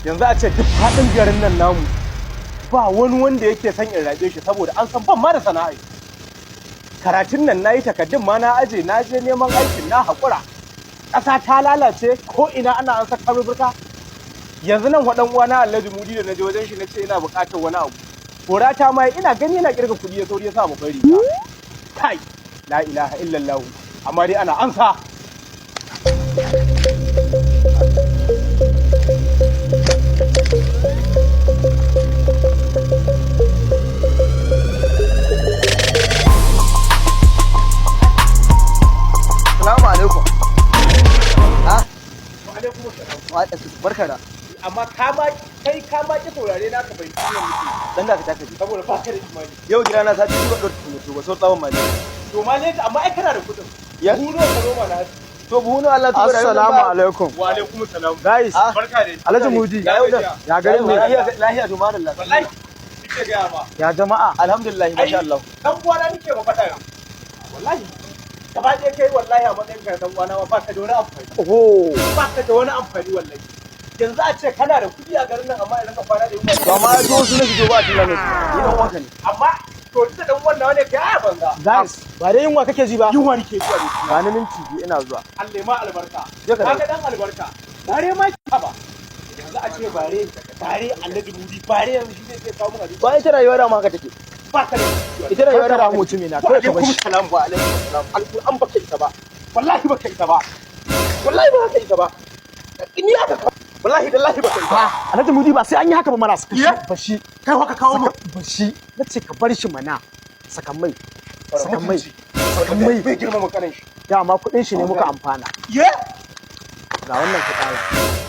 Yanzu a ce duk faɗin garin nan namu ba wani wanda yake son in rabe shi, saboda an san ban ma da sana'a. Karatun nan nayi, takardun ma na aje, na je neman aikin na haƙura. Ƙasa ta lalace, ko ina ana an saka ruburka. Yanzu nan waɗan uwana Alhaji Mudi da na je wajen shi na ce ina buƙatar wani abu. Kora ta ma ina gani yana kirga kuɗi, ya sauri ya sa babbar riga. Kai, la ilaha illallah, amma dai ana ansa. Salamu alaikum. Ha? Wa alaikum assalam. Wa barka da. Amma ka ma kai ka ma ki saurare na, ka bai ciwon muke. Dan da ka taka ji. Saboda ba ka da imani. Yau gida na sati biyu ba ɗauki tumatur ba, sau tsawon mali. To ma ne, amma ai kana da kuɗin. Ya? Buno ka noma na hatsi. To buhu na Allah tuba. Assalamu alaikum. Wa alaikum assalam. Guys, Ah. Barka dai. Alhaji Mudi. Ya yau da. Ya garin ne? Lahiya lahiya, to madalla. Wallahi nike gaya ma. Ya jama'a. Alhamdulillah, masha Allah. Dan uwana nike ba faɗa yau. Wallahi. Gaba ɗaya kai, wallahi a matsayin ka dan uwana ma baka da wani amfani. Oho. Baka da wani amfani wallahi. Yanzu a ce kana da kuɗi a garin nan, amma idan ka kwana da yunwa. To amma to su ne su ba a tilala ne. Ni dan uwanka ne. Amma to duk da dan wannan ne kai ai banza. Guys, ba dai yunwa kake ji ba? Yunwa nike ji a jikina. Ba ni minti 2, ina zuwa. Allah ya ma albarka. Je ka dawo. Kaga dan albarka. Bare ma ki ba. Yanzu a ce bare bare Alhaji Mudi bare yanzu shi zai kawo mun abinci. Ba ita rayuwa da ma haka take. Ba ka da kuɗi. Ita rayuwa da Kar ka ma damu mutumi na, Wa kawai ka bar alaikum shi. salam, wa alaikum salam. Alquran baka isa ba. Wallahi baka isa ba. Wallahi baka isa ba. Ni aka kawo. Wallahi dallahi baka isa ba. Alhaji Mudi, ba sai an yi haka ba mana, saka shi. Ye? Bashi. Kai haka kawo mu. Bashi. Na ce ka bar shi mana. Saka mai. Saka mai. Mutunci. Saka mai. Bai girmama kanin shi. Dama kuɗin shi ne muka amfana. Ye? Ga wannan ka ƙara.